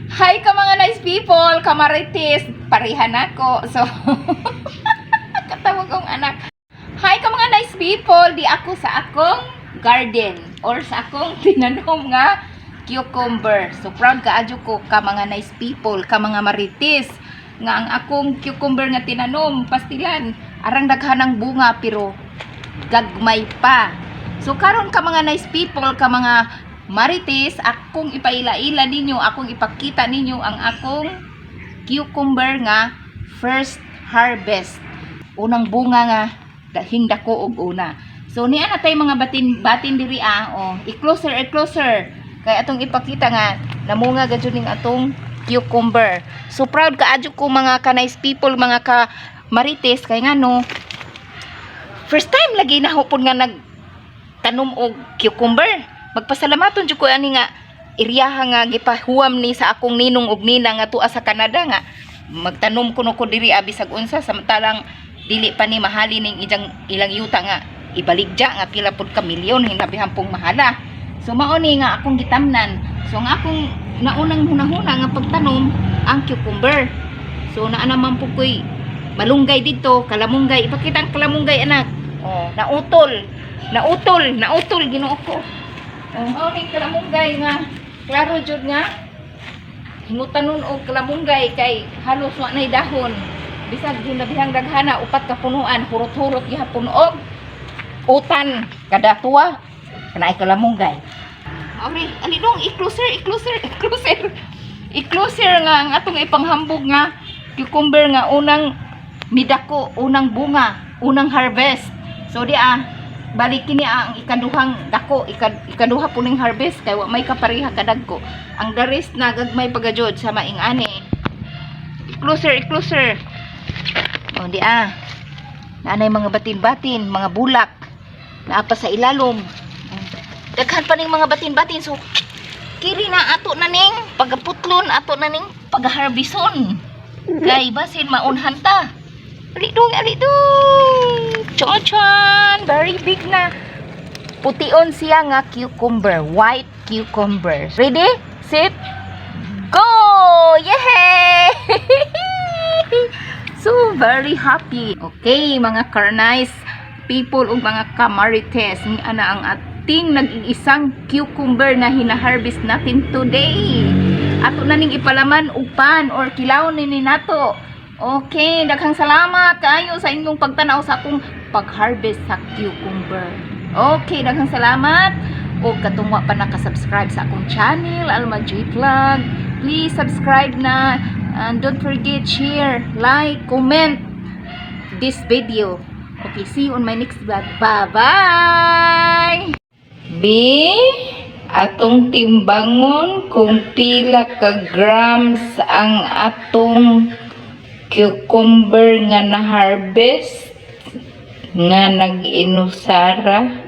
Hi ka mga nice people, kamarites, pareha nako. So, katawag kong anak. Hi ka mga nice people, di ako sa akong garden or sa akong tinanom nga cucumber. So proud kaadyo ko ka mga nice people, ka mga marites nga ang akong cucumber nga tinanom pastilan arang daghan ng bunga pero gagmay pa. So karon ka mga nice people, ka mga marites, akong ipaila-ila ninyo, akong ipakita ninyo ang akong cucumber nga first harvest. Unang bunga nga dahing dako og una. So niya na tay mga batin batin diri ah, oh, i-closer, i-closer. Kay atong ipakita nga namunga gajud ning atong cucumber. So proud kaadyo ko mga ka nice people, mga ka marites, kay ngano first time lagi na hupon nga nag tanom og cucumber. Magpasalamaton jud ko ani nga iryaha nga gipahuwam ni sa akong ninong og ninang nga tuwa sa Canada nga magtanom kuno ko diri bisag unsa, samtalang dili pa ni mahali ning ijang ilang yuta nga ibaligya nga pila pud ka milyon, hinabihan pong mahala. So mao ni nga akong gitamnan. So ang akong naunang hunahuna nga pagtanom ang cucumber. So naa naman po ko'y malunggay dito, kalamunggay. Ipakita ang kalamunggay, anak. Oh, nautol. Nautol, nautol, Ginoo ko. Oh, mao ning kalamunggay nga klaro jud nga hingutanon og kalamunggay kay halos wa nay dahon. Bisag jud nabihang daghana, upat ka punuan, hurot-hurot gihapon og utan kada tuwa kanay kalamunggay. Ori, ali dong, i-closer, i-closer, i-closer. I-closer nga ang atong ipanghambog nga cucumber nga unang midako, unang bunga, unang harvest. So di ah, balik kini ah, ang ikaduhang dako, ikaduha po ning harvest kay wa may kapareha kadagko. Ang the rest na gagmay pagajod sa maing ani. I-closer, i-closer. O di ah. Naanay mga batin-batin, mga bulak. Naa pa sa ilalom. Daghan pa ning mga batin-batin. So kiri na ato na ning pagaputlon, ato na ning pagaharveston. Kay basin maunhan ta. Ali dong, ali dong. Chochan, very big na. Pution siya nga cucumber, white cucumber. Ready? Set? Go! Yay! So very happy. Okay, mga ka-nice people ug mga kamarites, ni ana ang ating nag-iisang cucumber na hina-harvest natin today. Ato na ning ipalaman upan or kilawon ni nato. Okay, daghang salamat kaayo sa inyong pagtanaw sa akong pag-harvest sa cucumber. Okay, daghang salamat. O katong wa pa naka-subscribe sa akong channel, Alma G Vlog, please subscribe na and don't forget share, like, comment this video. Okay, see you on my next vlog. Bye-bye! B, atong timbangon kung pila ka grams ang atong cucumber nga na-harvest nga nag-inusara.